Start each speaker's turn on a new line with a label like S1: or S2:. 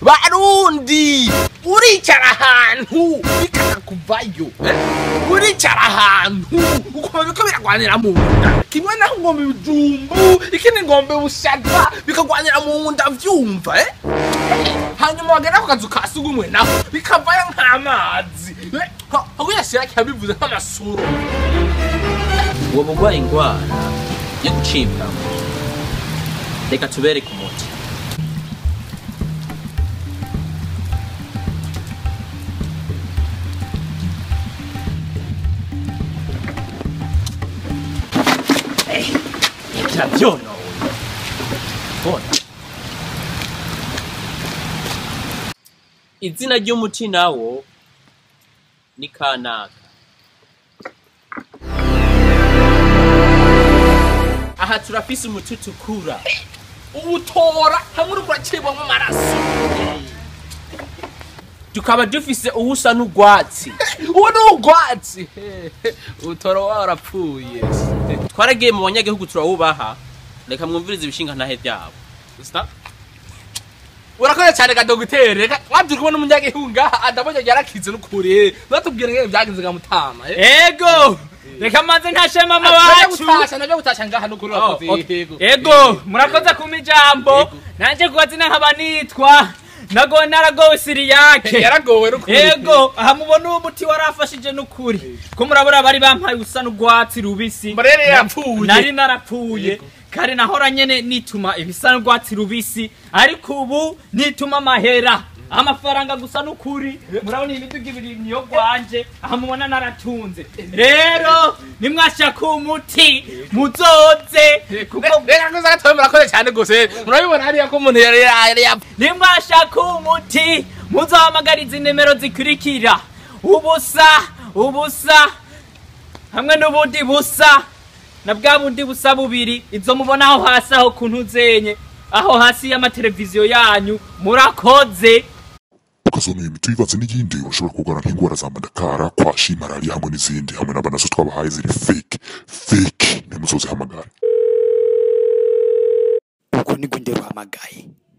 S1: Barundi uricara ahantu bikakakuvayo, uricara ahantu ukumva biriko biragwanira mu nda, kimwe naho ngomba ibijumbu, ikindi ngomba ubushaza, bikagwanira mu nda vyumva, Hanyuma wagera ku kazu ka sugumwe naho bikavayo nk'amazi, aho yashira kabivuze nk'amasuro.
S2: Uwo mugwaye ingwara yo gucibwa, reka tubereke umuti. Izina ry'umuti nawo ni kanaka. Aha turafise umuti utukura
S1: uwutora hamwe uriko uracibwamwo amaraso,
S2: tukaba dufise uwusa n'urwatsi.
S1: Uwo ni urwatsi, utora warapfuye.
S2: Twaragiye mu banyagihugu turawubaha, reka mwumvirize ibishingantahe vyabo.
S1: Urakoze cyane ga dogiteri, reka wabye kubona umunyagihugu ngaha adabonye yarakize n'ukuri, batubwira ngene byagenze ga mutama.
S3: Ego, reka manze ntashe mama wacu.
S1: Nabyo gutasha ngaha n'ukuri urakoze.
S3: Ego, murakoze kumpa ijambo. Nanje kuba zina nkaba nitwa nago naragowe Siriyake.
S1: Yaragowe n'ukuri.
S3: Ego, aha mubona uwo muti warafashije n'ukuri. Ko murabura bari bampaye usa n'urwatsi rubisi.
S1: Mbarere yapfuye.
S3: Nari narapfuye. Kare nahora nyene nituma ibisa n'urwatsi rubisi, ariko ubu nituma amahera, amafaranga gusa n'ukuri. Murabona imiduga ibiri niyo gwanje, aha mubona naratunze. Rero nimwashaka umuti muzoze,
S1: kuko reka kuza gatoya. Murakoze cyane gose, murabibona hariya ko umuntu yari yapfuye.
S3: Nimwashaka umuti muzohamagara izi nimero zikurikira: ubusa ubusa hamwe n'ubundi busa na bwa bundi busa bubiri, izo mubona aho hasi aho ku ntuzenye aho hasi y'amateleviziyo yanyu. Murakoze.
S4: Ukazona iyo miti uyivanze n'iyindi urashobora kurwara nk'indwara za mandakara, kwashi, malariya hamwe n'izindi, hamwe n'aba nazo twabahaye ziri fake fake, ntimuzozihamagare.
S5: Uko niko nderuhamagaye.